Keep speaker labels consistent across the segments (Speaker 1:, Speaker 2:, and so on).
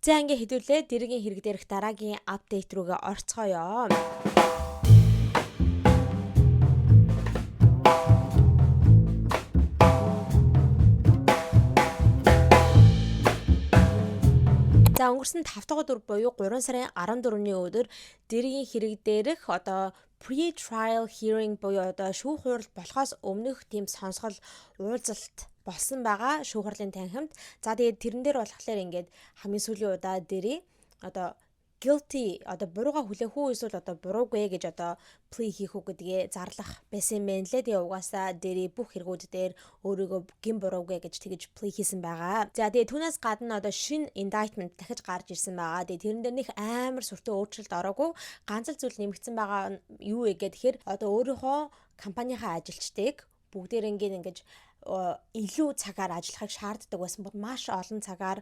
Speaker 1: За, ингээ хэдүүлээ Diddy-гийн хэрэг дээрх дараагийн update рүүгээ орцгоё. За, өнгөрсөн 5 дахь өдөр буюу 3 сарын 14-ний өдөр Diddy-гийн хэрэг дээрх одоо pre-trial hearing буюу одоо шүүх хурал болохоос өмнөх тийм сонсгол уулзалт болсон байгаа шүүх хурлын танхимд. За, тэгээд тэрэн дээр болохоор ингээд хамгийн сүүлийн удаа Diddy одоо guilty, одоо бурууга хүлээх үү эсвэл одоо буруугүй гэж одоо plea хийх үү гэдгээ зарлах байсан юм байна лээ. Тэгээ угаасаа Diddy бүх хэрэгүүд дээр өөрийгөө гэм буруугүй гэж тэгэж plea хийсэн байгаа. За, тэгээ түүнээс гадна одоо шинэ indictment дахиж гарч ирсэн байгаа. Тэгээ тэрэн дээр нэг амар сүртэй өөрчлөлт ороогүй. Ганц л зүйл нэмэгдсэн байгаа юу вэ гэхээр одоо өөрийнхөө компанийнхаа ажилчдыг бүгдээрэнгийн ингэж илүү цагаар ажиллахыг шаарддаг байсан бол маш олон цагаар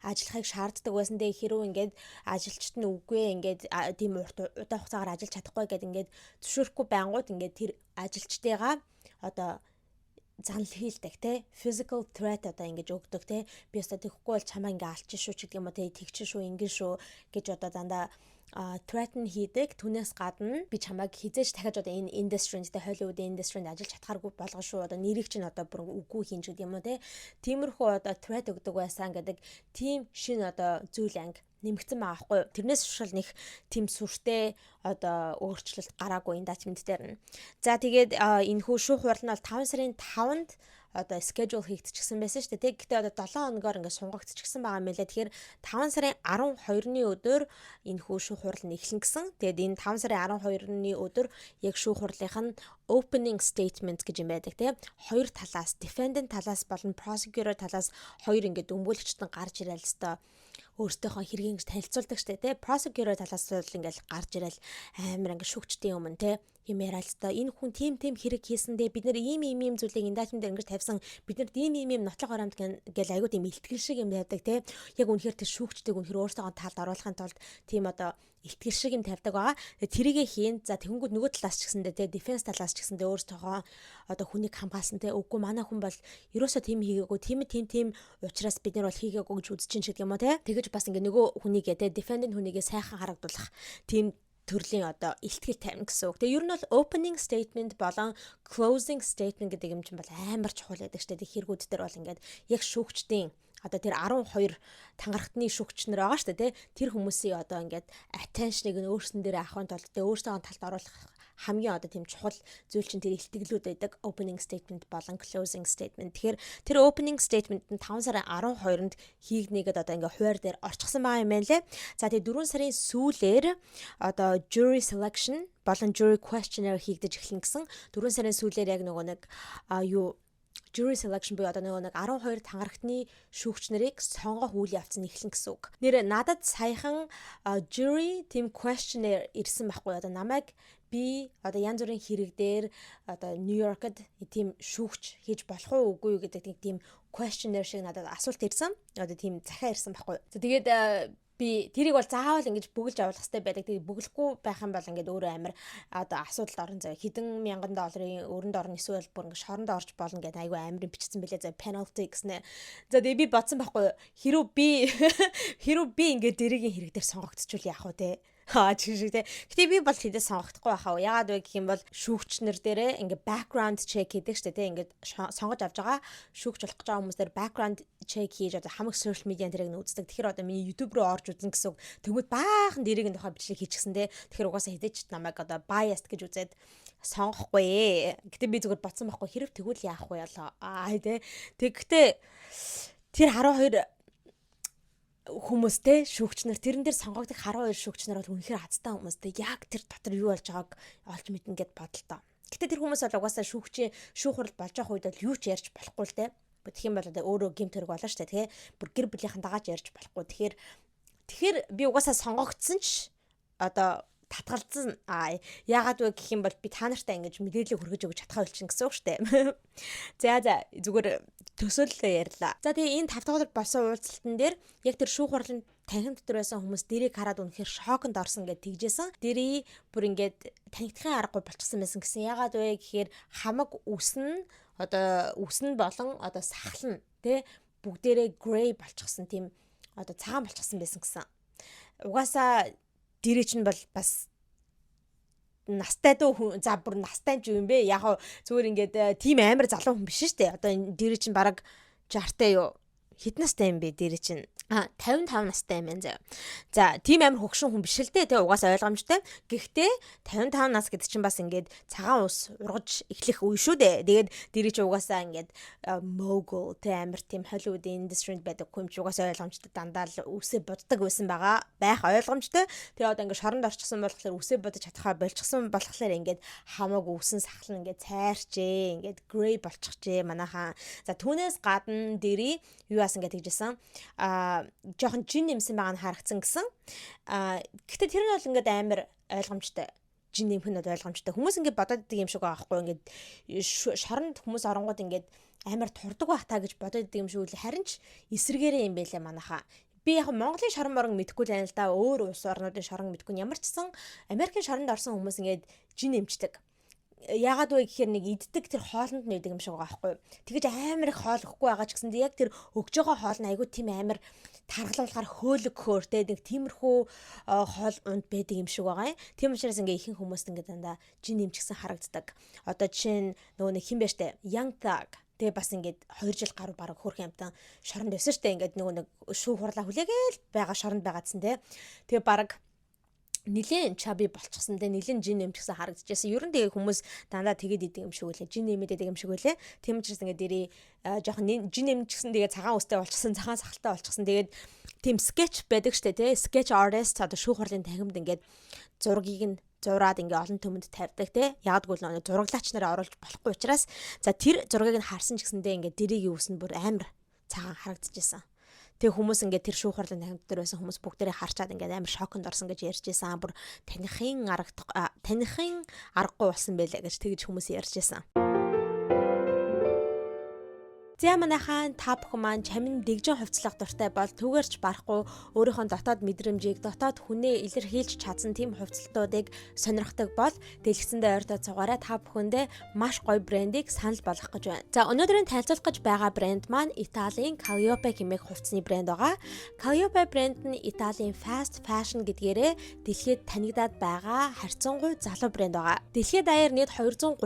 Speaker 1: ажиллахыг шаарддаг байсан. Тэгээ хэрүү ингээд ажилчид нь үгүй, ингээд тийм урт удаан хугацаагаар ажиллаж чадахгүй гэдэг ингээд зөвшөөрөхгүй байнгут ингээд тэр ажилчдыгаа одоо занал хийлдэг те, physical threat одоо ингэж өгдөг те, би өстой тэгэхгүй бол чамаа ингээ алчин шүү ч гэдэг юм уу те, тэгчин шүү, ингэн шүү гэж одоо дандаа threaten хийдэг. Түүнээс гадна би чамайг хэзээ ч дахиад одоо энэ industry-нд те, Hollywood industry-нд ажиллаж чадхааргүй болгоно шүү. Одоо нэрийг чинь одоо бүр үгүй хийн ч гэдэг юм уу те. Тиймэрхүү одоо threat өгдөг байсан гэдэг тийм шинэ одоо зүйл анги нэмэгдсэн байгаа байхгүй юу. Тэрнээс шал нэг тийм сүртэй одоо өөрчлөлт гараагүй indictment дээр нь. За, тэгээд энэ хүү шүүх хурал нь бол 5 сарын 5-нд одоо schedule хийгдчихсэн байсан шүү дээ. Гэхдээ одоо 7 хоногоор ингээд сунгагдчихсан байгаа юм лээ. Тэгэхээр 5 сарын 12-ны өдөр энэ хүү шүүх хурал нь эхлэн гэсэн. Тэгээд энэ 5 сарын 12-ны өдөр яг шүүх хурлынх нь opening statement гэж юм байдаг тийм. Хоёр талаас, defendant талаас болон prosecutor талаас хоёр ингээд өмгөөлөгчд нь гарч ирэл өстой өөртөөхөө хэргийг ингэж танилцуулдаг штэ тий. Prosecutor талаас бол ингээл гарч ирэл амар ингээд шүүгчдийн өмнө тий юм яриад л та, энэ хүн тийм тийм хэрэг хийсэн дээ, бид нэр ийм ийм ийм зүйлийг indictment дээр ингэж тавьсан, бид нарт ийм ийм ийм нотлох барамт гэл айгуу тийм илтгэл шиг юм тавьдаг тий. Яг үнэхээр тэр шүүгчдэг үнэхээр өөртөөхөө талд оруулахын тулд тийм одоо илтгэл шиг юм тавьдаг байгаа. Тэгээ тэрийгэ хийн. За, тэгэнгүүт нөгөө талаас ч гэсэндээ те, defense талаас ч гэсэндээ өөртөөхөө одоо хүнийг хамгаалсан те, үгүй, манай хүн бол ерөөсөө тийм хийгээгүй, тийм тийм тийм учраас бид нар бол хийгээгүй гэж үзэж чинь гэдэг юм уу те. Тэгэж бас ингээ нөгөө хүнийгээ те, defendant хүнийгээ сайхан харагдуулах тийм төрлийн одоо илтгэл тавина гэсэн үг. Тэгээ ер нь бол opening statement болон closing statement гэдэг юм чинь бол амар чухал байдаг шүү дээ. Хэрэгүүд дээр бол ингээд яг шүүгчдийн одоо тэр 12 тангарахтны шүүгч нар байгаа шүү дээ, тий. Тэр хүмүүсийн одоо ингээд attention-ыг нь өөрсөн дээр авахын тулд, тий, өөрсдөө талд оруулах хамгийн одоо тийм чухал зүйл чинь тэр илтгэлүүд байдаг. Opening statement болон closing statement. Тэгэхээр тэр opening statement нь 5 сарын 12-нд хийгнэгээд одоо ингээ хуваар дээр орчихсон байгаа юм байна лээ. За, тэгээ 4 сарын сүүлээр одоо jury selection болон jury questionnaire хийгдэж эхэлнэ гэсэн. 4 сарын сүүлээр яг нөгөө нэг юу, jury selection буюу одоо нөгөө нэг 12 тангарагтны шүүгч нарыг сонгох үйл явц нь эхлэн гэсэн үг. Нэр надад саяхан jury team questionnaire ирсэн байхгүй, одоо намайг би одоо янз бүрийн хэрэг дээр одоо Нью-Йоркод тийм шүүгч хийж болох уу, үгүй юу гэдэг тийм questionnaire шиг надад асуулт ирсэн. Одоо тийм захиа ирсэн байхгүй. Тэгээд би тэрийг бол заавал ингэж бөглөж авах хэрэгтэй байдаг. Тэгээ бөглөхгүй байх юм бол ингээд өөрөө амар одоо асуудалд орно заяа. Хэдэн мянган долларын өрөнд орно, эсвэл бүр ингэж шоронд орж болно гэдэг айгүй амар юм бичсэн бэлээ заяа, penalty гэснэ. За, тэгээ би бодсон байхгүй, хэрүү би ингээд Diddy-гийн хэрэг дээр сонгогдчихвол яах вэ те? Аа, чиг шиг те. Гэтэ би бол хэдээ сонгохдохгүй байхаа. Яагаад вэ гэх юм бол шүүгчнэр дээрээ ингээ background check хийдэг штэ те. Ингээд сонгож авч байгаа шүүгч болох гэж байгаа хүмүүс дээр background check хийж одоо хамаг social media тэрийг нь үздэг. Тэгэхээр одоо миний YouTube руу орж үзэн гэсэн үг. Тэгмэд баахан Diddy-гийн тухай бичлэг хийчихсэн те. Тэгэхээр угаасаа хэдэж ч намайг одоо biased гэж үзээд сонгохгүй. Гэтэ би зүгээр бодсон байхгүй, хэрэг тэгвэл яах вэ ялаа. Аа те. Тэгвэл тэр 12 хүмүүстэй шүүгч нар, тэрэн дээр сонгогдох 12 шүүгч нар бол үнэхээр азтай хүмүүстэй, яг тэр дотор юу болж байгааг олж мэднэ гэд бодлоо. Гэтэ тэр хүмүүс бол угаасаа шүүгчийн шүүх хурал болж байгаа үед бол юу ч ярьж болохгүй л те. Тэгэх юм бол одоо өөрөө гэмт хэрэг болно шүү дээ, тий. Бүр гэр бүлийнхэн дагааж ярьж болохгүй. Тэгэхээр би угаасаа сонгогдсон ч одоо татгалзсан. А яагаад вэ гэх юм бол би та нартай ингэж мэдээлэл хүргэж өгч чадхаа болчихно гэсэн үг шүү дээ. За, зүгээр төсөөллөө ярьлаа. За, тэгээ энэ 5 дахь өдөр болсон уулзалтан дээр яг тэр шүүх хурлын танхим дотор байсан хүмүүс Diddy-г хараад үнэхээр шоконд орсон гэд тэгжсэн. Diddy бүр ингээд танигдахын аргагүй болчихсон байсан гэсэн. Яагаад вэ гэхээр хамаг үс нь, одоо үс нь болон одоо сахал нь тэ бүгдээрээ gray болчихсон тийм. Одоо цагаан болчихсон байсан гэсэн. Угаасаа Diddy чинь бол бас настай дөө хүн, за, бүр настай ч юм бэ. Яг зүгээр ингээд тийм амар залуу хүн биш шүү дээ. Одоо энэ Diddy чинь бараг 60-тай юу? Хэдэн настай юм бэ Diddy чинь? А, 55 настай юм байна заяа. За, тийм амар хөгшин хүн биш л дээ, тэгээ угаасаа ойлгомжтой. Гэхдээ 55 нас гэдэг чинь бас ингээд цагаан ус ургаж эхлэх үе шүү дээ. Тэгээд Diddy чинь угаасаа ингээд mogul тэ, амар тийм Hollywood industry-д байдаг хүн чи угаасаа ойлгомжтой, дандаа л үсээ буддаг байсан байгаа байх ойлгомжтой. Тэгээ одоо ингээд шоронд орчихсон болохоор, үсээ будаж чадхаа болчихсон болохоор ингээд хамаагүй үсэн сахал ингээд цайрчээ, ингээд gray болчихжээ манайхаа. За, түүнээс гадна Diddy юу яасан гэдэг тэгжсэн. А, жоохон жин нэмсэн байгаа нь харагдсан гэсэн. А, гэхдээ тэр нь бол ингээд амар ойлгомжтой, жин нэмэх нь бол ойлгомжтой. Хүмүүс ингээд бодоод идэг юм шиг байгаа байхгүй, ингээд шоронд хүмүүс оронгууд ингээд амар турдаг байх та гэж бодоод идэг юм шиг үл, харин ч эсрэгээрээ юм байлаа манайхаа. Би яг Монголын шорон морон мэдэхгүй л байна л да. Өөр улс орнуудын шорон мэдэхгүй. Ямар ч сан Америкийн шоронд орсон хүмүүс ингээд жин нэмчдэг. Яагаад вэ гэхээр нэг иддэг тэр хоолнд нь идэг юм шиг байгаа байхгүй. Тэгэж амар их хоол өгөхгүй байгаа ч гэсэн яг тэр өгж байгаа хоол нь айгүй тийм амар таргалуулахаар хөөлөг хөөртэй нэг тиймэрхүү хоол унд байдаг юм шиг байгаа юм. Тийм учраас ингээ ихэнх хүмүүст ингээ дандаа жин нэмчихсэн харагддаг. Одоо жишээ нь нөгөө нэг хэн бэ штэ, Young Thug. Тэгээ бас ингээд 2 жил гаруй бараг хөрх амтан шоронд байсан штэ, ингээд нөгөө нэг шүүх хурлаа хүлээгээл байгаа шоронд байгаадсан те. Тэгээ бараг нилээн chubby болчихсон те, нилээн жин нэмчихсэн харагдчихсан. Ер нь тэгээ хүмүүс дандаа тэгээд идэг юм шиг үлээ. Жин нэмээд идэг юм шиг үлээ. Тийм учраас ингээд Diddy жоохон жин нэмчихсэн, тэгээ цагаан үстэй болчихсон, цагаан сахалтай болчихсон. Тэгээд тийм sketch байдаг штэ те. Sketch artist одоо шүүх хурлын танхимд ингээд зургийг нь зураад ингээ олон түмэнд тавьдаг те. Яг гэвэл нэг зураглаач нараа оруулж болохгүй учраас. За, тэр зургийг нь харсан ч гэсэндээ ингээ Diddy-гийн үс нь бүр амар цагаан харагдчихсан. Тэгээ хүмүүс ингээд тэр шүүх хурлын танхимд дээр байсан хүмүүс бүгдээрээ харчаад ингээд амар шоконд орсон гэж ярьж байсан. Бүр таныхын аргагүй болсон байлаа гэж тэгж хүмүүс ярьж байсан. За, манайхаа, та бүхэн маань чамин дэгжин хувцлах дуртай бол түүгээрч барахгүй өөрийнхөө дотоод мэдрэмжийг, дотоод хүнээ илэрхийлж чадсан тийм хувцлалтуудыг сонирхдаг бол дэлгэцэндээ ойртоод цугаараа, та бүхэндээ маш гоё брендийг санал болгох гэж байна. За, өнөөдрийн танилцуулах гэж байгаа брэнд маань Италийн Calliope хэмээх хувцсны брэнд байгаа. Calliope брэнд нь Италийн fast fashion гэдгээрээ дэлхийд танигдаад байгаа харьцангуй залуу брэнд байгаа. Дэлхийд даяар нийт 237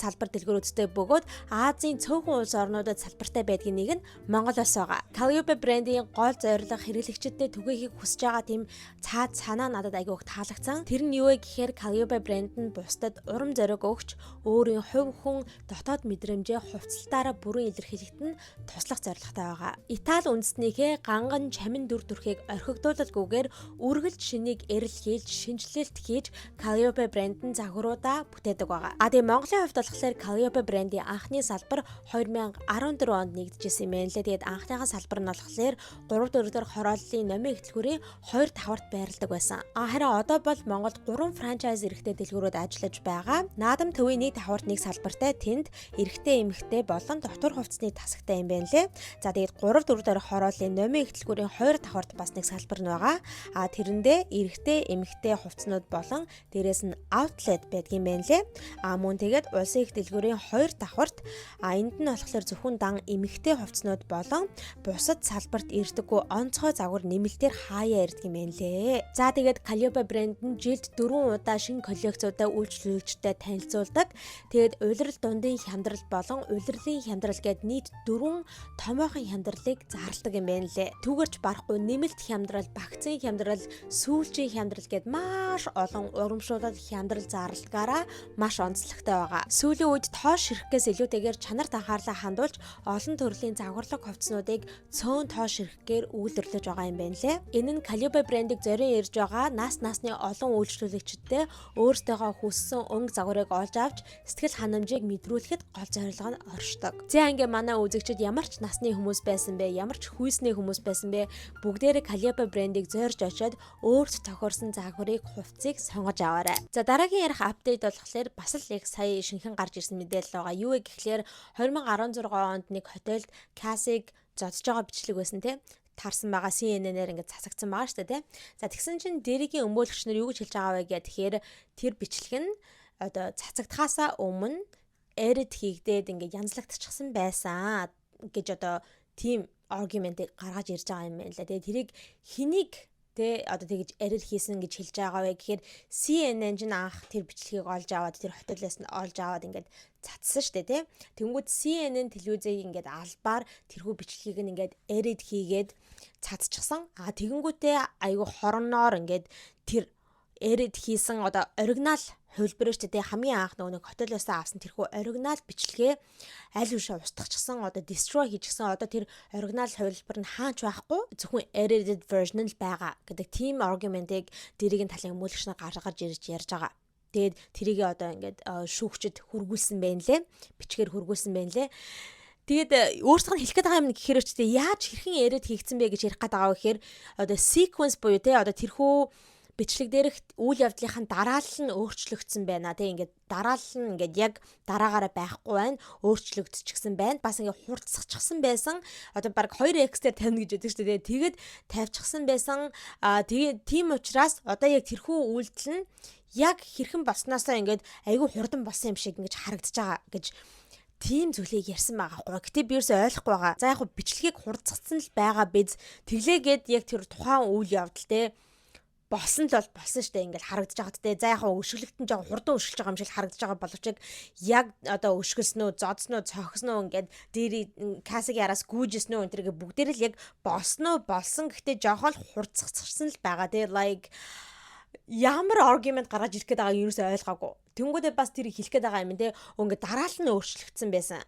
Speaker 1: салбар дэлгүүрүүдтэй бөгөөд Азийн цөөхөн улс орнуудад салбартай байдгийн нэг нь Монгол улс байгаа. Calliope брендийн гол зорилго, хэрэглэгчдэд түгээхийг хүсэж байгаа тийм цаад санаа надад айгүй их таалагдсан. Тэр нь юу вэ гэхээр Calliope брэнд нь бусдад урам зориг өгч, өөрийн хувь хүн дотоод мэдрэмжээ хувцлалтаараа бүрэн илэрхийлэхэд нь туслах зорилготой байгаа. Итали үндэстнийхээ ганган чамин дүр төрхийг орхигдуулалгүйгээр үргэлж шинийг эрэлхийлж, шинэчлэлт хийж Calliope брэнд нь загваруудаа бүтээдэг байгаа. А, тэгээ Монголын хувьд болохоор Calliope брендийн анхны салбар 2014 онд нэгдэжсэн юм байна лээ. Тэгээд анхныхаа салбар нь болохоор 3 4 дахь хорооллын номын их дэлгүүрийн 2 давхарт байрладаг байсан. А, харин одоо бол Монголд 3 франчайз эрхтэй дэлгүүрүүд ажиллаж байгаа. Наадам төвийн нэг давхарт нэг салбартай, тэнд эрэгтэй, эмэгтэй болон дотор хувцсны тасагтай юм байна лээ. За, тэгээд 3 4 дахь хорооллын номын их дэлгүүрийн 2 давхарт бас нэг салбар нь байгаа. А, тэрэндээ эрэгтэй, эмэгтэй хувцснууд болон дээрээс нь outlet байдгийн байна лээ. А, мөн тэгээд улсын их дэлгүүрийн 2 давхарт, а, энд нь болохоор зөвхөн дан эмэгтэй хувцснууд болон бусад салбарт ирдэггүй онцгой загвар нэмэлтээр хаяа ирдэг юм байна лээ. За, тэгээд Calliope брэнд нь жилд 4 удаа шинэ коллекцуудаа үйлчлүүлэгчдэд танилцуулдаг. Тэгээд улирал дундын хямдрал болон улирлын хямдрал гээд нийт дөрвөн томоохон хямдралыг зарладаг юм байна лээ. Түүгээрч барахгүй нэмэлт хямдрал, багцын хямдрал, сүүлчийн хямдрал гээд маш олон урамшуулал хямдрал зарладгаараа маш онцлогтой байгаа. Сүүлийн үед тоо ширхгээс илүүтэйгээр чанарт анхаарлаа хандуулж олон төрлийн загварлаг хувцснуудыг цөөн тоо ширхгээр үйлдвэрлэж байгаа юм байна лээ. Энэ нь Calliope брендийг зорин ирж байгаа нас насны олон үйлчлүүлэгчдэд өөрсдийнхөө хүссэн өнгө загварыг олж авч сэтгэл ханамжийг мэдрүүлэхэд гол зорилго нь оршдог. За, ингээ манай үзэгчид ямар ч насны хүмүүс байсан бэ, ямар ч хүйсний хүмүүс байсан бэ, бүгдээрээ Calliope брендийг зорж очиод өөрт тохирсон загварыг, хувцсыг сонгож аваарай. За, дараагийн ярих update болохоор бас л яг сая шинэхэн гарч ирсэн мэдээлэл байгаа. Юу вэ гэхлээр 2016 онд нэг хотелд Cassie-г зодож байгаа бичлэг байсан те, таарсан байгаа, CNN-ээр ингээд цацагдсан байгаа шүү дээ, тий. За, тэгсэн чинь Diddy-гийн өмгөөлөгч нар юу гэж хэлж байгаа вэ гэхээр тэр бичлэг нь одоо цацагдахаасаа өмнө edit хийгдээд ингээд янзлагдчихсан байсан гэж одоо тийм argument-ыг гаргаж ирж байгаа юм байна лээ. Тэгээ тэрийг хэнийг тэ одоо тэгж edit хийсэн гэж хэлж байгаа вэ гэхээр CNN чинь анх тэр бичлэгийг олж аваад, тэр hotel-оос нь олж аваад ингээд цацсан штэ, тэ. Тэнгүүд CNN телевизийг ингээд албаар тэрхүү бичлэгийг нь ингээд edit хийгээд цацчихсан. А тэгэнгүүтээ айгу хороноор ингээд тэр edit хийсэн одоо оригинал хувилбар шүү дээ. Хамгийн анх нөгөө нэг hotel-оос авсан тэрхүү оригинал бичлэгээ аль үшээ устгахчихсан, одоо destroy хийчихсэн. Одоо тэр оригинал хувилбар нь хаач байхгүй, зөвхөн edited version л байгаа гэдэг тийм argument-ыг Diddy-гийн талын өмгөөлөгч нар гаргаж ирж ярьж байгаа. Тэгээд тэрийг одоо ингээд шүүгчд хүргүүлсэн байна лээ. Бичгээр хүргүүлсэн байна лээ. Тэгээд өөрсдөх нь хэлэх гээд байгаа юм гэхээр ч яаж хэрхэн edit хийгдсэн бэ гэж ярих гээд байгаа вэ гэхээр одоо sequence буюу те одоо тэрхүү бичлэг дээрх үйл явдлынхаа дараалал нь өөрчлөгдсөн байна. Тэг ингээд дараалал нь ингээд яг дараагаараа байхгүй байна. Өөрчлөгдчихсэн байна. Бас ингээд хурцсчихсан байсан. Одоо баг 2x дээр тавина гэж яддаг шүү дээ. Тэгээд тавьчихсан байсан. Аа, тэгээд тийм учраас одоо яг тэрхүү үйлдэл нь яг хэрхэн болсноосоо ингээд айгүй хурдан болсон юм шиг ингэж харагдаж байгаа гэж тийм зүйлийг ярьсан байгаа байхгүй. Гэтэ би ерөөсөй ойлгохгүй байгаа. За, яг бичлэгийг хурцгдсан л байгаа биз. Тэглээгээд яг тэр тухайн үйл явдал те болсон л бол болсон штэ, ингээл харагдаж байгаа те. За, яг өшөглөгдөн жоо хурдан өшөглөж байгаа юм шиг харагдаж байгаа боловч яг одоо өшгөлсөн үү, зодсон уу, цохисон уу, ингээд дээр Cassie-гийн араас гүйжсэн үү, энэ тэргээ бүгдээр л яг болсон уу болсон, гэхдээ жоохон л хурцгацсан л байгаа те. Like, ямар argument гаргаж ирэх гээд байгааг юусоо ойлгоогүй. Тэнгүүдээ бас тэр хэлэх гээд байгаа юм те. Ингээд дараалал нь өөрчлөгдсөн байсан,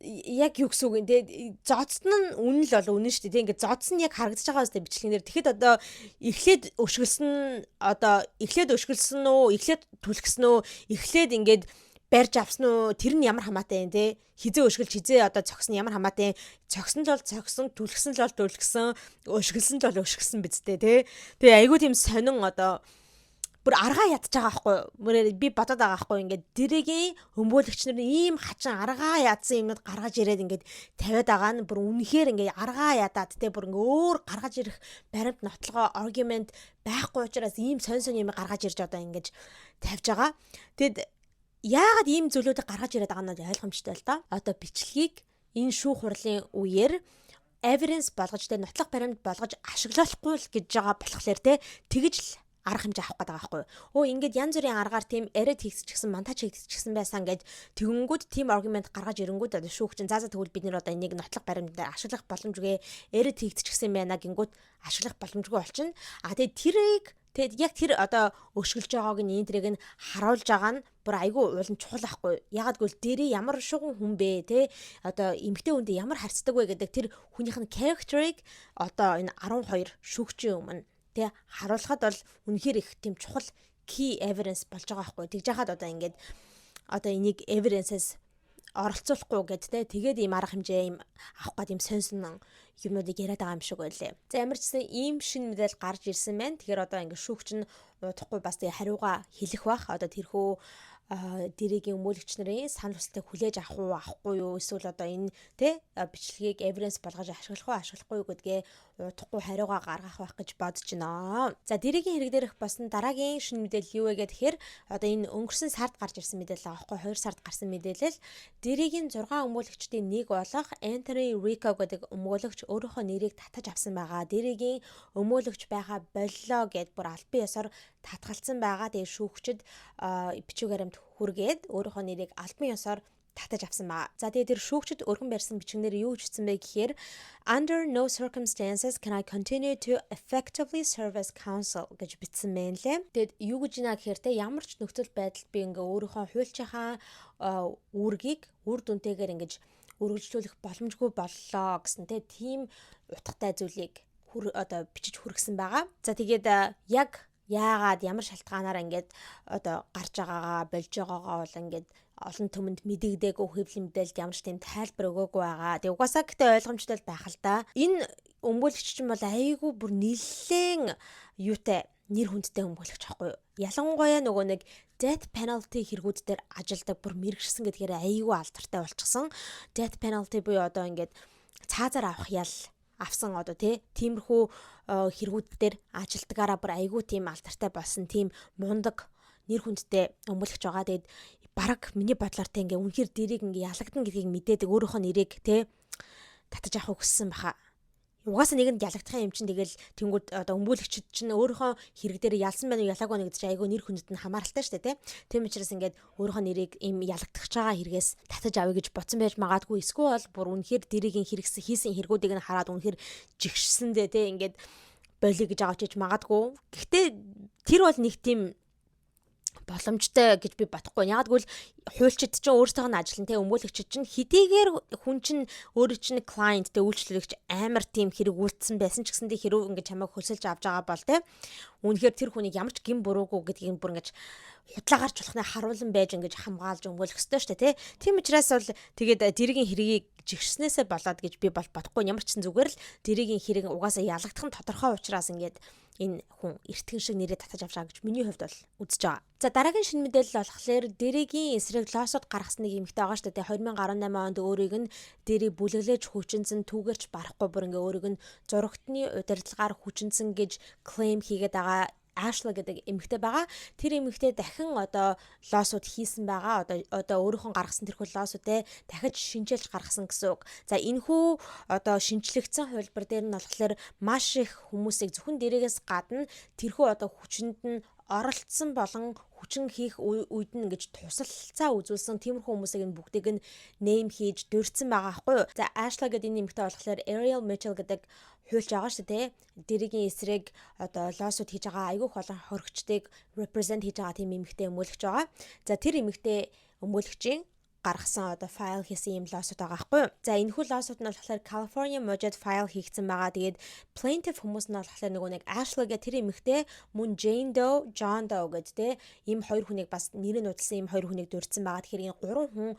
Speaker 1: яг юу гэсэн үг юм те? Зодсон нь үнэн л бол үнэн шүү дээ те. Ингээд зодсон нь яг харагдаж байгаа үстэй бичлэгэн дээр. Тэгэхэд одоо эхлээд өшгөлсөн, одоо эхлээд өшгөлсөн үү, эхлээд түлхсэн үү, эхлээд ингээд барьж авсан уу, тэр нь ямар хамаатай юм те? Хизээ өшгөлж, хизээ одоо цогсон ямар хамаатай юм? Цогсон л бол цогсон, түлхсэн л бол түлхсэн, өшгөлсөн л бол өшгөлсөн биз дээ те. Тэгээ айгүй тийм сонин, одоо бүр аргаа ядж байгаа байхгүй юу? Би бодоод байгаа байхгүй, ингээд Diddy-гийн өмгөөлөгч нар ийм хачин аргаа ядсан юмнууд гаргаж ирээд ингээд тавиад байгаа нь бүр үнэхээр ингээд аргаа ядаад те, бүр ингээд өөр гаргаж ирэх баримт нотлогоо argument байхгүй учраас ийм сонь сонь юм гаргаж ирж одоо ингэж тавьж байгаа. Тэгэд яагаад ийм зүйлүүдийг гаргаж ирээд байгаа нь ойлгомжтой л доо. Одоо бичлэгийг энэ шүүх хурлын үеэр evidence болгож те, нотлох баримт болгож ашиглахгүй л гэж байгаа болохоор те, тэгж л арга хэмжээ авах гэдэг байгаа байхгүй юу. Өө, ингээд янз бүрийн аргаар тийм edit хийгдчихсэн, монтаж хийгдчихсэн байсан гэж тэгэнгүүт тийм argument гаргаж ирэнгүүт одоо шүүх чинь за за, тэгвэл бид нэр одоо энийг нотлох баримт дээр ашиглах боломжгүй, edit хийгдчихсэн байна гингүүт ашиглах боломжгүй болчихно. А тэгээд тэрийг, тэгээд яг тэр одоо өшгөлж байгааг нь, энэ тэрийг нь харуулж байгаа нь бүр айгүй уулын чухал ахгүй. Ягаад гэвэл дээрээ ямар шуган хүн бэ те, одоо эмэгтэй хүндээ ямар харьцдаг вэ гэдэг тэр хүнийх нь character-ыг одоо энэ 12 шүүгчийн өмнө тэ харуулхад бол үнэхээр их тийм чухал key evidence болж байгаа байхгүй. Тэгж яхад одоо ингээд одоо энийг evidence-с оролцуулахгүй гэд те, тэгээд ийм арга хэмжээ ийм авах гээд ийм сонь юмнуудыг яриад байгаа юм шиг байлээ. За, ямар ч гэсэн ийм шинэ мэдээлэл гарч ирсэн байна. Тэгэхээр одоо ингээд шүүгч нь удахгүй бас тэгээ хариугаа хэлэх бах. Одоо тэрхүү Diddy-гийн өмгөөлөгч нарын санал хүсэлтийг хүлээж авах уу, авахгүй юу, эсвэл одоо энэ тэ бичлэгийг evidence болгож ашиглах уу, ашиглахгүй юу гэдгээ удахгүй хариугаа гаргах байх гэж бодож байна. За, Diddy-гийн хэрэг дээрх болсон дараагийн шинэ мэдээлэл юу вэ гэхээр одоо энэ өнгөрсөн сард гарч ирсэн мэдээлэл байгаа байхгүй, 2 сард гарсан мэдээлэл. Diddy-гийн 6 өмгөөлөгчдийн нэг болох Anthony Rico гэдэг өмгөөлөгч өөрийнхөө нэрийг татаж авсан байгаа. Diddy-гийн өмгөөлөгч байгаа боллоо гэд бүр албан ёсоор татгалцсан байгаа. Тэгээ шүүгчд бичиг баримт хүргээд өөрийнхөө нэрийг албан ёсоор татаж авсан ба. За, тэгээ тэр шүүгчд өргөн барьсан бичгнээр юу гэж хэлсэн бэ гэхээр "Under no circumstances can I continue to effectively serve as counsel" гэж бичсэн байна лээ. Тэгэд юу гэж байна гэхээр те, ямар ч нөхцөл байдалд би ингээ өөрийнхөө хуульчийнхаа үүргийг үр дүнтэйгээр ингэж үргэлжлүүлэх боломжгүй боллоо гэсэн те, тийм утгатай зүйлийг хүр одоо бичиж хүргэсэн байгаа. За, тэгээд яг яагаад, ямар шалтгаанаар ингээд одоо гарч байгаагаа, болж байгаагаа бол ингээд олон түмэнд мэдэгдээгүй, хэвлэл мэдээлэлд ямар ч тийм тайлбар өгөөгүй байгаа. Тэгээ угаасаа гэтээ ойлгомжтой л байх л да. Энэ өмгөөлөгч чинь бол айгүй бүр нэлээд юутай, нэр хүндтэй өмгөөлөгч байхгүй юу? Ялангуяа нөгөө нэг death penalty хэрэгүүд дээр ажилдаг, бүр мэргэшсэн гэдгээр айгүй алдартай болчихсон. Death penalty буюу одоо ингээд цаазаар авах ял авсан одоо тий, тиймэрхүү хэрэгүүд дээр ажилдгаараа бүр айгүй тийм алдартай болсон, тийм мундаг нэр хүндтэй өмгөөлөгч байгаа. Тэгээд бараг миний бодлоор те, ингээ үнэхээр Diddy-г ингээ ялагдана гэдгийг мэдээдэг, өөрийнхөө нэрийг те татаж авахыг хүссэн баха. Угаасаа нэгэнд ялагдах юм чинь, тэгэл тэнгүүд одоо өмгөөлөгчд чинь өөрийнхөө хэрэг дээр ялсан байна уу, ялаагүй нэг гэж айгүй нэр хүндэд нь хамааралтай шүү дээ, тий. Тийм учраас ингээд өөрийнхөө нэрийг ийм ялагдах байгаа хэрэгээс татаж авъя гэж бодсон байж магадгүй. Эсвэл бол бүр үнэхээр Diddy-гийн хэрэгсэн хийсэн хэрэгүүдийг нь хараад үнэхээр жигшсэндээ, тий, ингээд болиё гэж авч иж магадгүй. Гэхдээ тэр бол нэг тийм боломжтой гэж би бодохгүй. Яг гэвэл хуульчид чинь өөрсдийнх нь ажиллана, те, өмгөөлөгчид чинь хэдийгээр хүн чинь өөрөө чинь client, те, үйлчлэгч амар тийм хэрэг үйлдсэн байсан ч гэсэндээ хэрэг ингэж чамайг хөлсөлж авч байгаа бол, те, үнэхээр тэр хүнийг ямар ч гэм буруугүй гэдгийг бүр ингэж худлаа гарч болохны харуулан байж ингэж хамгаалж өмгөөлөх ёстой шүү дээ, те. Тийм учраас бол тэгээд Diddy-гийн хэргийг жигшснээсээ болоод гэж би бол бодохгүй. Ямар ч зүгээр л Diddy-гийн хэрэг угаасаа ялагдах нь тодорхой учраас ингээд энэ хүн эртгэн шиг нэрээ татаж авч байгаа гэж миний хувьд бол үзэж байгаа. За, дараагийн шинэ мэдээлэл болохоор Diddy-гийн эсрэг lawsuit гаргасан нэг эмэгтэй байгаа шүү дээ. 2018 онд өөрийг нь Diddy бүлэглэж хүчинсэн, түүгэрч барахгүй, бүр ингээ өөрийг нь зурагтны удирдлагаар хүчинсэн гэж claim хийгээд байгаа Ashley гэдэг эмэгтэй байгаа. Тэр эмэгтэй дахин одоо lawsuit хийсэн байгаа. Одоо өөрийнхөө гаргасан тэрхүү lawsuit-ээ дахиж шинчилж гаргасан гэсэн үг. За, энэхүү одоо шинчлэгдсэн хувилбар дээр нь болохоор маш их хүмүүсийг, зөвхөн Diddy-гээс гадна тэрхүү одоо хүчинд нь оролцсон болон хүчин хийх үед нь ингэж тусалцаа үзүүлсэн тиймэрхүү хүмүүсийг нь бүгдийг нь name хийж дурдсан байгаа байхгүй юу. За, Ashley гэдэг энэ эмэгтэй болохоор Ariel Mitchell гэдэг хуульч байгаа шүү дээ. Diddy-гийн эсрэг одоо lawsuit хийж байгаа айгүйх олон хоригчдыг represent хийж байгаа тийм эмэгтэй өмгөөлөгч байгаа. За, тэр эмэгтэй өмгөөлөгчийн гаргасан, одоо file хийсэн юм lawsuit байгаа байхгүй юу. За, энэхүү lawsuit нь болохоор California мужид file хийгдсэн байгаа. Тэгээд plaintiff хүмүүс нь болохоор нөгөө нэг Ashley гэх тэр эмэгтэй, мөн Jane Doe, John Doe гэдэг, те, ийм хоёр хүнийг, бас нэрийг нуудалсан ийм хоёр хүнийг дурдсан байгаа. Тэгэхээр энэ гурван хүн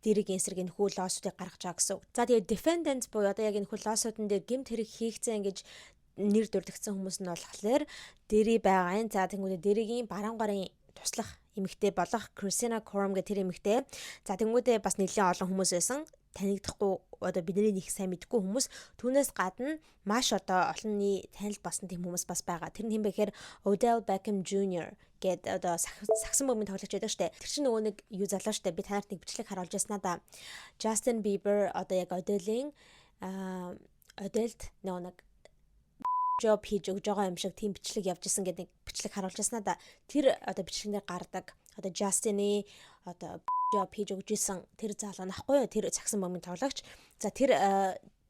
Speaker 1: Diddy-гийн эсрэг энэхүү lawsuit-ыг гаргаж байгаа гэсэн үг. За, тэгээд defendants буюу одоо яг энэхүү lawsuit-н дээр гэмт хэрэг хийгдсэн гэж нэр дурдгдсан хүмүүс нь болохоор Diddy байгаа юм. За, тэнгуүдээ Diddy-гийн баруун гарын туслах эмэгтэй болох Christina Coram гэх тэр эмэгтэй. За, тэнгуүдээ бас нэлээд олон хүмүүс байсан. Танигдахгүй, одоо бидний их сайн мэдэхгүй хүмүүс. Түүнээс гадна маш одоо олонний танил болсон тийм хүмүүс бас байгаа. Тэр нь хэн бэ гэхээр Odell Beckham Jr. гээд одоо сагсан бөмбөгийн тоглогч байдаг штэ. Тэр чинь нөгөө нэг юу залуу штэ. Би танарт нэг бичлэг харуулж яснаа да. Justin Bieber одоо яг Odell-ийн Odell-д нөгөө нэг job хийж өгж байгаа юм шиг тийм бичлэг явж исэн гэдэг нэг бичлэг харуулж яснаа да. Тэр одоо бичлэгнээр гардаг одоо Justin-ы одоо job хийж өгж исэн тэр залуу нахгүй юу? Тэр сагсан бөмбөгийн тоглогч. За, тэр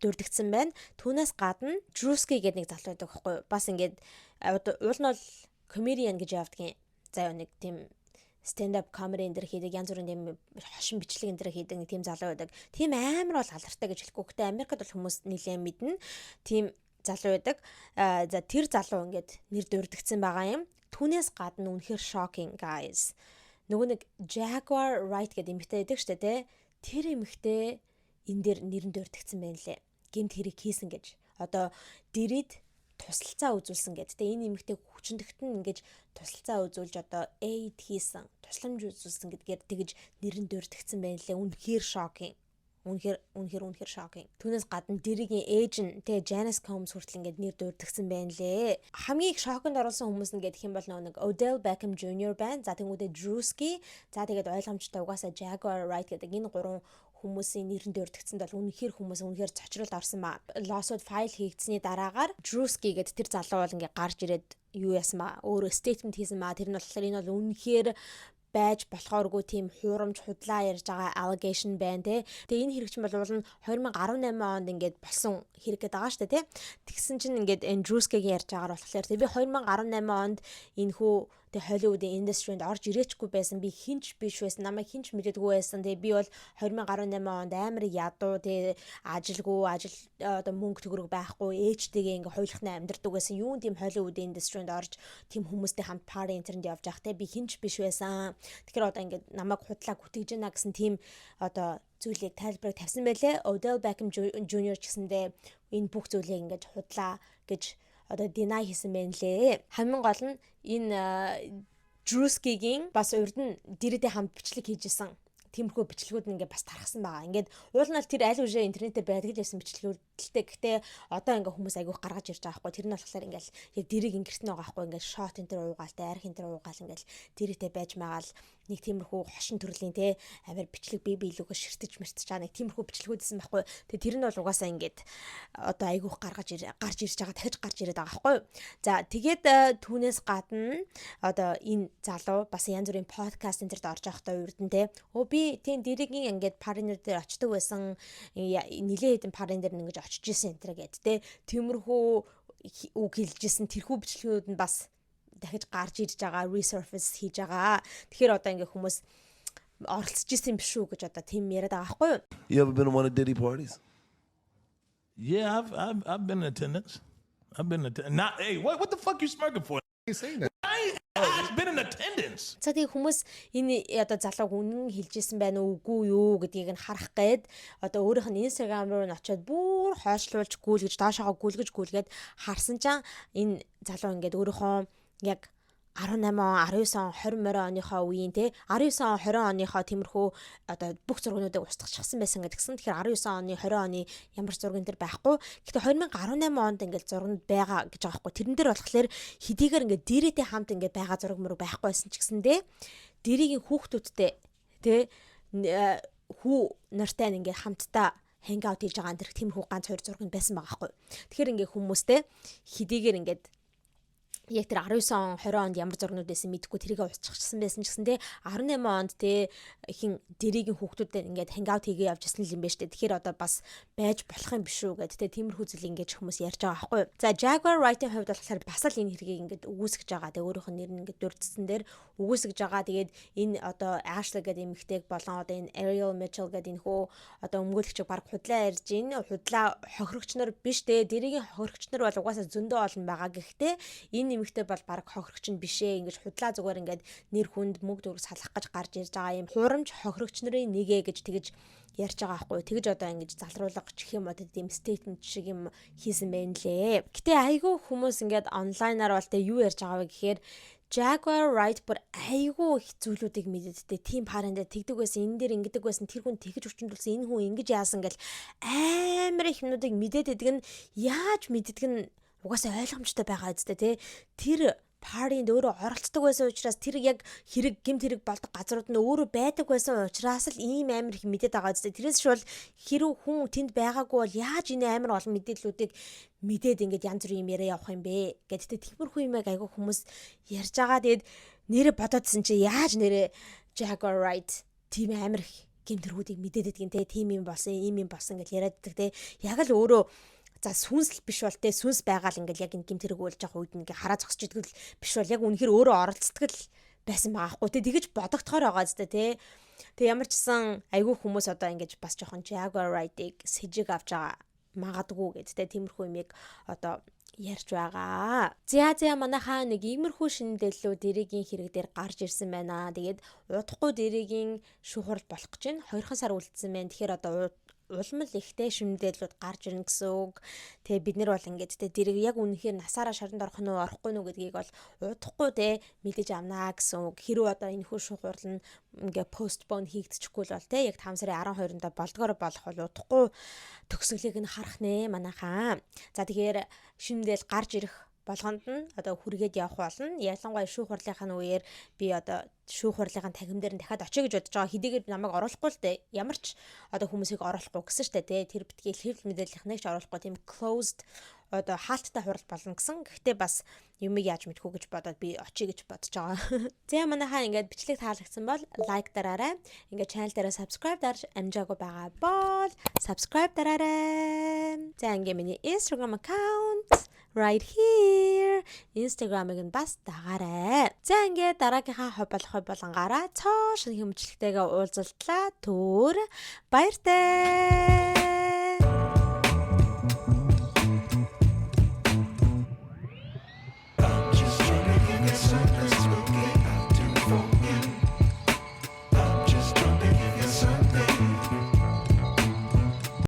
Speaker 1: дурдгдсан байна. Түүнээс гадна Druski гэдэг нэг залуу байдаг байхгүй юу? Бас ингээд одоо уул нь бол comedian гэж явдгийн. За яа, нэг тийм stand up comedy энэ дэр хийдэг, янз бүрийн тийм хошин бичлэг энэ дэр хийдэг нэг тийм залуу байдаг. Тийм амар бол алдартай гэж хэлэхгүй. Гэтэ Америкт бол хүмүүс нэлээд мэднэ. Тийм залуу байдаг. За, тэр залуу ингээд нэр дурдгдсан байгаа юм. Түүнээс гадна үнэхээр shocking, guys. Нөгөө нэг Jaguar Wright гэдэг эмэгтэй байдаг штэ, тэ. Тэр эмэгтэй энэ дээр нэрэн дурдгдсан байна лээ. Гэмт хэрэг хийсэн гэж. Одоо Diddy-д тусалцаа үзүүлсэн гэдэг. Тэгээ энэ эмэгтэй хүчиндэгт нь ингэж тусалцаа үзүүлж, одоо aid хийсэн, тусламж үзүүлсэн гэдгээр тэгж нэрэн дурдгдсан байна лээ. Үнэхээр shocking. Үнэхээр, үнэхээр, үнэхээр shocking. Түүнээс гадна Diddy-гийн ээж нь, тэгээ Janice Combs хүртэл ингээд нэр дурдгсан байна лээ. Хамгийн их шоконд оруулсан хүмүүс нь гэх юм бол нэг Odell Beckham Jr. байна. За, тэнгуүдээ Druski. За, тэгээд ойлгомжтой угаасаа Jaguar Wright гэдэг энэ гурван хүмүүсийн нэрэн дурдгдсэнд бол үнэхээр хүмүүс үнэхээр цочролд орсон ба. Lawsuit file хийгдсэний дараагаар Druski гэдэг тэр залуу бол ингээ гарч ирээд юу яасан ба, өөрөө statement хийсэн ба. Тэр нь болохоор энэ бол үнэхээр байж болохооргүй тийм хуурамч худлаа ярьж байгаа allegation байна, те. Тэгээ энэ хэрэг чинь бол уул нь 2018 онд ингээд болсон хэрэг гэдэг байгаа шүү дээ, те. Тэгсэн чинь ингээд энэ Druski-гийн ярьж байгаагаар болохоор би 2018 онд энэ хүү тэгээ Hollywood-ийн industry-нд орж ирээчгүй байсан. Би хинч биш байсан. Намайг хинч мэддэггүй байсан. Тэгээ би бол 2018 онд амар ядуу, тэгээ ажилгүй, ажил одоо мөнгө төгрөг байхгүй, ээжтэйгээ ингээ хоёулахнаа амьдардаг байсан. Юун тийм Hollywood-ийн industry-нд орж тийм хүмүүстэй хамт party интернет явж явах, те, би хинч биш байсан. Тэгэхээр одоо ингээд намайг худлаа гүтгэж гинэ гэсэн тийм одоо зүйлийг, тайлбарыг тавьсан байлээ. Odell Beckham Jr. ч гэсэндээ энэ бүх зүйлийг ингээд худлаа гэж одоо deny хийсэн байна лээ. Хамгийн гол нь энэ Druski-гийн бас урд нь Diddy-тэй хамт бичлэг хийж исэн тиймэрхүү бичлэгүүд нь ингээд бас тархсан байгаа. Ингээд уул нь тэр аль үшээ интернетээр байдаг л байсан бичлэгүүд. Гэлтэй. Гэхдээ одоо ингээ хүмүүс айгүйх гаргаж ирж байгаа байхгүй. Тэр нь болохоор ингээл яг Diddy-г ингэрт нь байгаа байхгүй. Ингээл shot энэ төр уугаалтай, арх энэ төр уугаал, ингээл Diddy-тэй байж магаал нэг тиймэрхүү хошин төрлийн те амар бичлэг бие биелүүгээ ширтэж мэртэж байгаа нэг тиймэрхүү бичлэгүүдсэн байхгүй. Тэгээ тэр нь бол угаасаа ингээд одоо айгүйх гарч ирж байгаа, дахиж гарч ирээд байгаа байхгүй. За, тэгээд түүнээс гадна одоо энэ залуу бас янз бүрийн подкаст энэ тэрд орж явахдаа урд нь те өө би тийм Diddy-гийн ингээд party-нууд дээр очдог байсан, нилээ хэдэн party-н дээр ингэж очиж исэн энэ тэр гэд те тиймэрхүү үг хэлжсэн. Тэрхүү бичлэгүүд нь бас дахиж гарч ирж байгаа, resurface хийж байгаа. Тэгэхээр одоо ингээ хүмүүс оролцож исэн биш үү гэж одоо тийм яриад байгаа байхгүй юу?
Speaker 2: You ever been to one of Diddy parties?
Speaker 3: Yeah, I've been in attendance. I've been in attendance. Not, hey, what the fuck you smirking for?
Speaker 4: Ain't saying that.
Speaker 3: I ain't, I've been in attendance.
Speaker 1: За, тэгээ хүмүүс энэ одоо залууг үнэн хэлжсэн байна уу, үгүй юу гэдгийг нь харах гээд одоо өөрийнх нь Instagram руу нь очиод бүр хойшлуулж гүйлгэж, доошоогоо гүйлгэж гүйлгээд харсан чинь энэ залуу ингээд өөрийнхөө яг 18 он, 19 он, 20 морин оныхоо үеийн те 19 он, 20 оныхоо тиймэрхүү одоо бүх зургнуудыг устгачихсан байсан гэдгсэн. Тэгэхээр 19 оны, 20 оны ямар ч зурган дээр байхгүй. Гэхдээ 2018 онд ингээд зурганд байгаа гэж байгаа байхгүй. Тэрэн дээр болохоор хэдийгээр ингээд Diddy-тэй хамт ингээд байгаа зураг мөрөг байхгүй байсан ч гэсэндээ Diddy-гийн хүүхдүүдтэй те хүү нартай ингээд хамтдаа hang out хийж байгаа энэ тэр тиймэрхүү ганц хоёр зураг нь байсан байгаа байхгүй. Тэгэхээр ингээд хүмүүстэй хэдийгээр ингээд яг тэр 19 он, 20 онд ямар зургнууд байсан мэдэхгүй, тэрийг устчихсан байсан ч гэсэн те 18 онд те хин Diddy-гийн хүүхдүүдэд ингээд hang out хийгээ явж исэн л юм байна штэ. Тэгэхээр одоо бас байж болох юм биш үү гэд те тиймэрхүү зүйл ингээд хүмүүс ярьж байгаа байхгүй юу. За, Jaguar Wright-ийн хувьд болохоор бас л энэ хэргийг ингээд үгүйсгэж байгаа. Тэгээ өөрийнх нь нэр нь ингээд дурдсан дээр үгүйсгэж байгаа. Тэгээд энэ одоо Ashley гэдэг эмэгтэйг болон одоо энэ Ariel Mitchell гэдэг энэ хөө одоо өмгөөлөгчийг баг худлаа ярьж ин худлаа хохирогч нар биш те. Diddy-гийн хохирогч нар бол угаасаа зөндөө олон байгаа. Гэхдээ энэ эмэгтэй бол баг хохирогч нь биш ээ. Ингэж худлаа зүгээр ингээд нэр хүнд мөнгө төгрөг салах гэж гарч ирж байгаа юм хуурамч хохирогч нарын нэгэ гэж тэгэж ярьж байгаа байхгүй. Тэгэж одоо ингэж залруулга гэх юм одоо тийм statement шиг юм хийсэн байх лээ. Гэтэ айгүй хүмүүс ингээд онлайнаар бол тэ юу ярьж байгаа вэ гэхээр Jaguar Wright бүр айгүй их зүйлүүдийг мэдээдтэй, тийм party-нд тэгдэг байсан, энэ дээр ингэдэг байсан, тэр хүн тэгэж хүчндүүлсэн, энэ хүн ингэж яасан гэл амар их юмнуудыг мэдээд идэг нь яаж мэддэг нь угаасаа ойлгомжтой байгаа үстэй тий. Тэр party-нд өөрөө оролцдог байсан учраас, тэр яг хэрэг гэмт хэрэг болдог газрууд нь өөрөө байдаг байсан учраас л ийм амар их мэдээд байгаа үстэй. Тэрээс шул хэрэг хүн тэнд байгаагүй бол яаж энэ амар олон мэдээллүүдийг мэдээд ингээд янз бүрийн юм яриа явах юм бэ гэдэгтэй тиймэрхүү юм айгүй хүмүүс ярьж байгаа. Тэгээд нэрэ бодоодсэн чи яаж нэрэ Jaguar Wright тийм амар их гэмт хэргүүдийг мэдээд байдгийн те, тийм юм болсон, ийм юм болсон гэж яриад байдаг те. Яг л өөрөө за сүнс л биш бол те, сүнс байгаа л ингээл яг энэ гэмт хэрэг үйлж явах үед ингээ хараа зогсож идэг л биш бол яг үнэхээр өөрөө оролцдог л байсан байгаа хгүй те, тэгэж бодогдохоор байгаа зү те. Тэг ямар ч сан айгүй хүмүүс одоо ингэж бас жоохон Jaguar Wright-ыг сэжиг авч байгаа магадгүй гэд те тиймэрхүү юмыг одоо ярьж байгаа. За, манайхаа нэг иймэрхүү шинэ мэдээллүүд Diddy-гийн хэрэг дээр гарч ирсэн байна. Тэгээд удахгүй Diddy-гийн шүүх хурал болох гэж байна. 2 сар үлдсэн байна. Тэгэхээр одоо улам л ихтэй шинэ мэдээллүүд гарч ирнэ гэсэн үг. Тэгээ бид нар бол ингээд те Diddy-г яг үнэхээр насаараа шоронд орох нь уу, орохгүй нь уу гэдгийг бол удахгүй те мэдэж авнаа гэсэн үг. Хэрвээ одоо энэ хүү шүүх хурал нь ингээ postpone хийгдчихгүй л бол те яг 5 сарын 12-нд болдгоор болох бол удахгүй төгсгөлийг нь харах нэ манайхаа. За, тэгэхээр шинэ мэдээлэл гарч ирэх болгонд нь одоо хүргээд явах болно. Ялангуяа шүүх хурлынхаа үеэр би одоо шүүх хурлынхаа танхим дээр нь дахиад очие гэж бодож байгаа. Хэдийгээр намайг оруулахгүй л дээ. Ямар ч одоо хүмүүсийг оруулахгүй гэсэн штэ тий. Тэр битгий хэвлэл мэдээллийнхнийг ч оруулахгүй, тийм closed одоо хаалттай хурал болно гэсэн. Гэхдээ бас юмыг яаж мэдхүү гэж бодоод би очие гэж бодож байгаа. За, манайхаа ингээд бичлэг таалагдсан бол like дараарай. Ингээд channel дээр subscribe дарж амжаагүй байгаа бол subscribe дараарай. За, ингээд миний Instagram account right here. Instagram-ыг нь бас дагаарай. За, ингээд дараагийнхаа хоб болох болонгаараа цоо шинэ хэмжлэгтэйгээ уулзалтлаа. Түр баяртай.